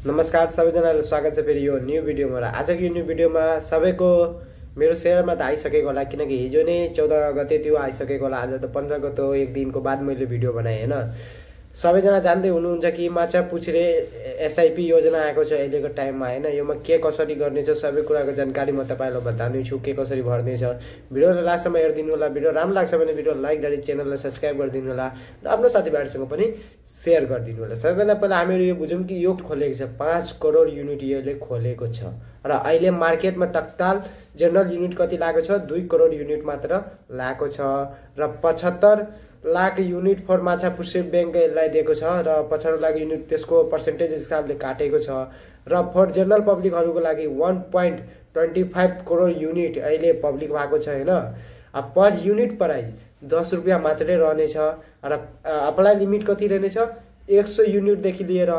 नमस्कार सबैजनालाई स्वागत छ फेरि यो न्यू भिडियोमा। र आजको यो न्यू भिडियोमा सबैको मेरो शेयरमा त आइसकेको होला, किनकि हिजो नै 14 गते त्यो आइसकेको होला। आज त 15 गते हो, एक दिनको बाद मैले भिडियो बनाएँ हैन। सबैजना जान्दै हुनुहुन्छ कि माछापुच्छ्रे एसआईपी योजना आएको छ अहिलेको टाइममा हैन। योमा के कसरी गर्ने छ सबै कुराको जानकारी म तपाईलाई बताउने छु, के कसरी भर्ने छ। भिडियोलाई लास्टसम्म हेर्दिनु होला। भिडियो राम्रो लाग्छ भने भिडियो लाइक गरी च्यानललाई सब्स्क्राइब गरिदिनु होला र आफ्नो साथीभाइहरुसँग पनि शेयर गरिदिनु होला। सबैभन्दा पहिला हामीहरु यो बुझौं कि यो खोलेको छ 5 करोड युनिट यसले खोलेको छ र अहिले मार्केटमा तत्काल जनरल युनिट कति लागेको छ 2 करोड युनिट मात्र लागेको छ र 75 lakh unit for Machhapuchchhre bank यसलाई दिएको छ र 75 लाख युनिट त्यसको पर्सेन्टेज हिसाबले काटेको छ र फर जनरल पब्लिकहरुको लागि 1.25 करोड युनिट अहिले पब्लिक भएको छ हैन। अब पर युनिट प्राइस 10 रुपैयाँ मात्रै रहनेछ र अप्लाई लिमिट कति रहनेछ 100 युनिट देखि लिएर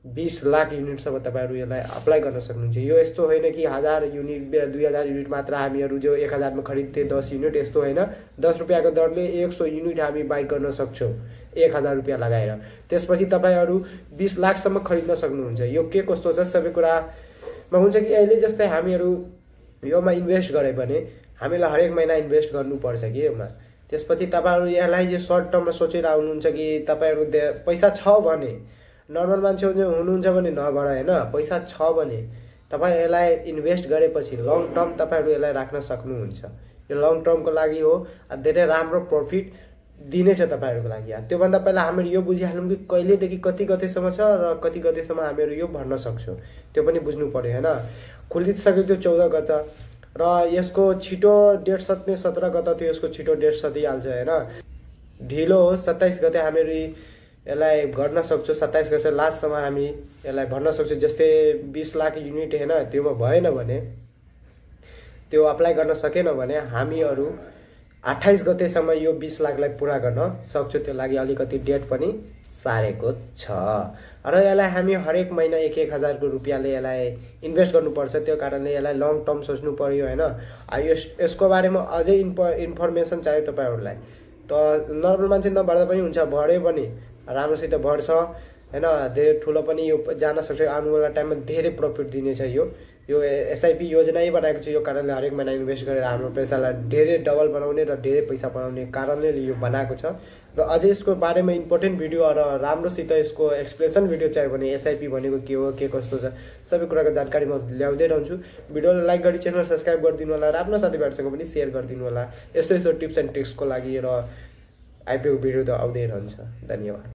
20 लाख युनिटसम्म तपाईहरु यसलाई अप्लाई गर्न सक्नुहुन्छ। यो यस्तो होइन कि 1000 युनिट 2000 युनिट मात्र हामीहरु जो 1000 मा खरिदथे 10 युनिट, यस्तो होइन। 10 रुपैयाँको दरले 100 युनिट हामी बाइ गर्न सक्छौं 1000 रुपैयाँ लगाएर। त्यसपछि तपाईहरु 20 लाख सम्म खरिद्न सक्नुहुन्छ। यो के कस्तो छ सबै कुरामा हुन्छ कि अहिले जस्तै हामीहरु योमा इन्भेस्ट गरे भने हामीलाई हरेक महिना इन्भेस्ट गर्नुपर्छ कि योमा। त्यसपछि तपाईहरु यसलाई जो सर्ट टर्ममा सोचेर आउनुहुन्छ कि तपाईहरु पैसा छ भने, नर्मल मान्छे हुनुहुन्छ भने नभर हैन, पैसा छ भने तपाई यसलाई इन्भेस्ट गरेपछि लङ टर्म तपाईहरु यसलाई राख्न सक्नुहुन्छ। यो लङ टर्मको लागि हो, धेरै राम्रो प्रॉफिट दिनेछ तपाईहरुको लागि। त्यो भन्दा पहिला हामीहरु यो बुझिहालौं कि कहिलेदेखि कति गतेसम्म छ र कति गतेसम्म हामीहरु यो भर्न सक्छौं, त्यो पनि बुझ्नु पर्यो हैन। खुलिसक्यो 14 गते र यसको छिटो डेट सत्ने 17 गते थियो, यसको छिटो डेट सतिहाल्छ हैन। ढिलो हो 27 गते हामीहरु यसलाई गर्न सक्छौं। 27 गते लास्टसम्म हामी यसलाई भर्न सक्छौं। जस्तै 20 लाख युनिट हैन, त्योमा भएन भने, त्यो अप्लाई गर्न सकेन भने हामीहरु 28 गतेसम्म यो 20 लाखलाई पूरा गर्न सक्छौं। त्यो लागि अलिकति डेट पनि सारेको छ र यसलाई हामी हरेक महिना 1-1000 को रुपैयाँले यसलाई इन्भेस्ट गर्नुपर्छ। त्यो कारणले यसलाई लङ टर्म सोच्नु पर्यो हैन। यसको बारेमा अझै इन्फर्मेसन चाहियो तपाईहरुलाई त नर्मल मान्छे नभर्दा पनि हुन्छ, भरे पनि राम्रोसित भर्छ हैन। धेरै ठुलो पनि यो जान सक्छ। आउनेवाला टाइममा धेरै प्रॉफिट दिनेछ। यो एसआईपी योजनाै बनाएको छ। यो कारणले हरेक महिना इन्भेस्ट गरेर हाम्रो पैसालाई धेरै डबल बनाउने र धेरै पैसा बनाउने कारणले यो बनाएको छ। र अझै यसको बारेमा इम्पोर्टेन्ट भिडियो र राम्रोसित यसको एक्सप्लेनेसन भिडियो चाहियो भने एसआईपी भनेको के हो, के कस्तो छ, सबै कुराको जानकारी म ल्याउँदै रहन्छु। भिडियोलाई लाइक गरी च्यानल सब्स्क्राइब गरिदिनु होला र आफ्नो साथीभाइहरुसँग पनि शेयर गरिदिनु होला। यस्तो टिप्स एन्ड ट्रिक्सको लागि र आइपिओ भिडियो त आउँदै रहन्छ। धन्यवाद।